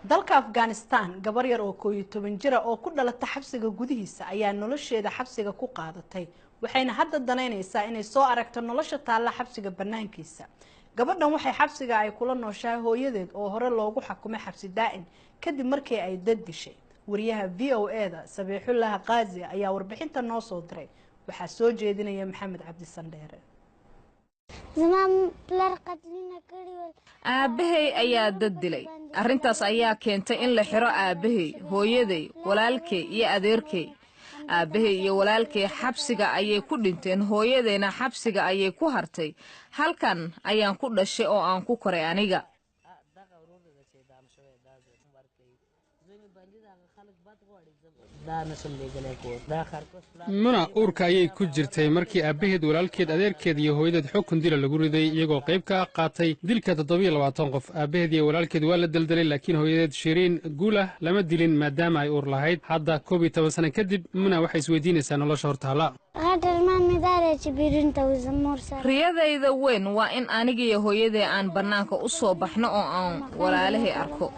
Dalka Afghanistan, gabar yar oo 11 jira oo ku dhalata xabsiga gudihiisa ayaa nolosheeda xabsiga ku qaadatay, waxayna hadda danaynaysaa inay soo aragto nolosha taalla xabsiga banaankiisa. Gabadhan waxay xabsiga ay kula nooshahay hooyadeed oo hore loogu xakumay xabsi daa'in kadib markii ay dad dishay. Wariyaha VOA-da Sabiixullah Qaazi ayaa warbixinta noo soo diray. Waxaa soo jeedinaya Maxamed Cabdi Sandheere. Aabbahay ayaa dad dilay. Arrintaas ayaa keentay in la xiro aabbahay, hooyaday, walaalkay iyo adeerkay. Aabbahay iyo walaalkay xabsiga ayay ku dhinteen, hooyadayna xabsiga ayay ku hartay. Halkan ayaan ku dhashay oo aan ku koray aniga. Muna uurka ayay ku jirtay markii aabbaheed, walaalkeed, adeerkeed iyo hooyadeed xukun dila lagu riday, iyagoo qayb ka qaatay dilka 27 qof. Aabbaheed iyo walaalkeed waa la deldelay, laakiin hooyadeed Shiriin Guulah lama dilin maadaama ay uur lahayd. Hadda 11 sano kadib, Muna waxay isweydiinaysaa nolosha hortaala. Riyadayda weyn waa in anigiyo hooyaday aan bannaanka u soo baxno oo aan walaalahay arko.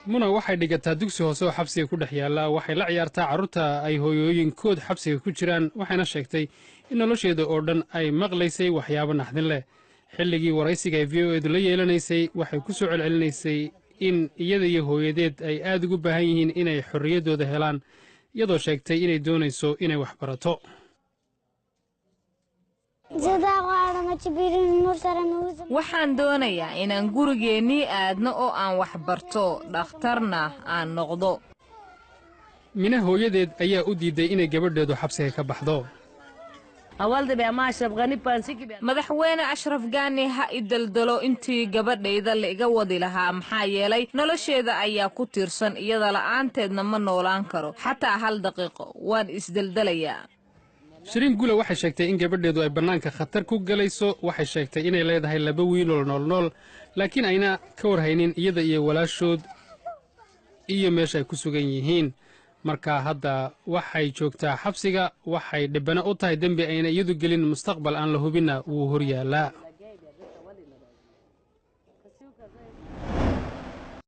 Muna waxay dhigataa dugsi hoose oo xabsiga ku dhex yaalla. Waxay la ciyaartaa carruurta ay hooyooyinkood xabsiga ku jiraan, waxayna sheegtay in nolosheeda oo dhan ay maqlaysay waxyaabo naxdin leh. Xilligii waraysiga ay VOA-du la yeelanaysay, waxay ku soo celcelinaysay in iyada iyo hooyadeed ay aad ugu baahan yihiin inay xorriyaddooda helaan, iyadoo sheegtay inay doonayso inay wax barato. Waxaan doonayaa inaan gurigeennii aadno oo aan wax barto, dhakhtarna aan noqdo. Mina hooyadeed ayaa u diiday inay gabadheedu xabsiga ka baxdo. Madaxweyne Ashraf Gaani ha i daldalo intii gabadhayda la iga wadi lahaa, maxaa yeelay nolosheeda ayaa ku tiirsan iyada. La'aanteedna ma noolaan karo xataa hal daqiiqo. Waan isdeldelayaa. Shiriin Gula waxay sheegtay in gabadheedu ay bannaanka khatar ku gelayso. Waxay sheegtay inay leedahay laba wiiloo noolnool, laakiin ayna ka warhaynin iyada iyo walaashood iyo meesha ay ku sugan yihiin. Marka hadda waxay joogtaa xabsiga, waxay dhibbano u tahay dembi ayna iyadu gelin. Mustaqbal aan la hubinna wuu hor yaallaa.